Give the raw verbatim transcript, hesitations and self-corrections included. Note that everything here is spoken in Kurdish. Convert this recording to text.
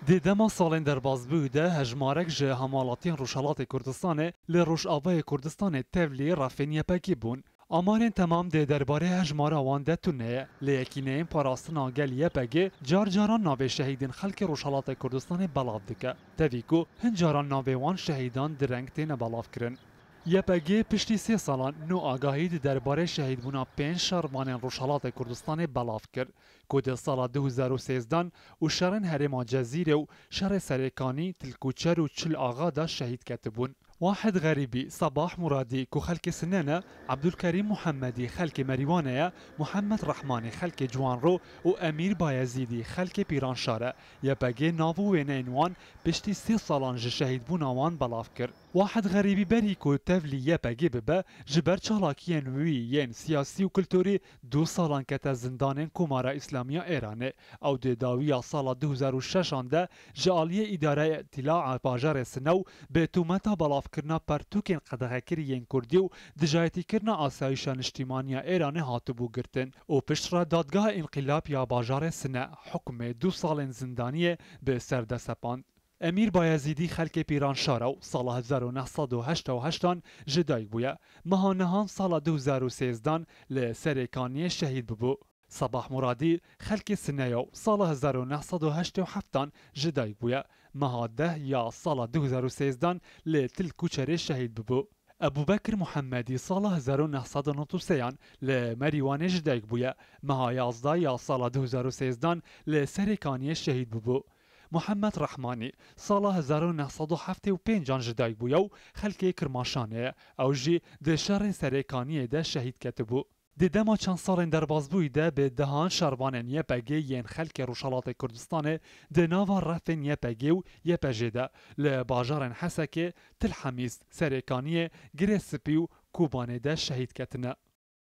Di dema salên derbasbûyî de hejmarek ji hemalatiyên Rojhelatê Kurdistanê li Rojavayê Kurdistanê tevlî refên Y P G bûn. Amarên temam dê derbarê hejmara wan de tune ye, lê Yekîneyên Parastina Gel Y P G car caran navê şehîdên xelkê Rojhelatê Kurdistanê belav dike. Tevî ku hin caran navê wan şehîdan direng têne belavkirin. Y P G piştî sê salan nû agahî di derbarê şehîdbûna pênc şervanên Rojhelatê Kurdistanê belav kir, ku di sala du hezar û sêzdan û şerên herêma Cezîrê û şerê Serêkanî, Tilkûçer û Çil Axa de şehîd ketibûn. Wahid Xerîbî, Sabah Muradî ku xelkê Sine ne, Ebdulkerîm Muhemmedî xelkê Merîwanê ye, Muhammed Rehmanî xelkê Ciwanro û Emîr Bayezîdî xelkê Pîranşar e. Y P G nav û wêneyên wan piştî sê salan ji şehîdbûna wan belav kir. Wahid Xerîbî berî ku tevlî Y P G bibe, ji ber çalakiyên wî yên siyasî û kulturî du salan kete zindanên Komara Îslamî ya Êranê. Ew di dawiya sala du hezar û şeşan de ji aliyê Îdareya Îtîlaa bajarê Sine û bi tûmeta belavkirina pertûkên qedexekirî yên kurdî û dijayetîkirina asayîşa niştîmanî ya Êranê hatibû girtin û piştre Dadgeha Înqîlab ya bajarê Sine hukmê du salên zindaniyê bi ser de sepand. Emîr Bayezîdî xelkê Pîranşar e û sala hezar û neh sed û heştê û heştan ji dayik bûye. Meha nehan sala du hezar û sêzdan li Serêkaniyê şehîd bibû. Sabah Muradî xelkê Sine ye û sala hezar û neh sed û heştê û heftan ji dayik bûye. Meha deh ya sala du hezar û sêzdan li Til Kuçerê şehîd bibû. Ebûbekir Muhemmedî sala hezar û neh sed û nod û sêyan li Merîwanê ji dayik bûye. Meha yazdeh ya sala du hezar û sêzdan li Serêkaniyê şehîd bibû. Muhammed Rehmanî sala hezar û neh sed û heftê û pêncan ji dayik bûye û xelkê Kirmaşanê ye. Ew jî di şerê Serêkaniyê de şehîd ketibû. Di dema çend salên derbasbûyî de bi dehan şervanên Y P G yên xelkê Rojhelatê Kurdistanê di nava refên Y P G û Y P J de li bajarên Hesekê, Til Hemîs, Serêkaniyê, Girê Spî û Kobanê de şehîd ketine.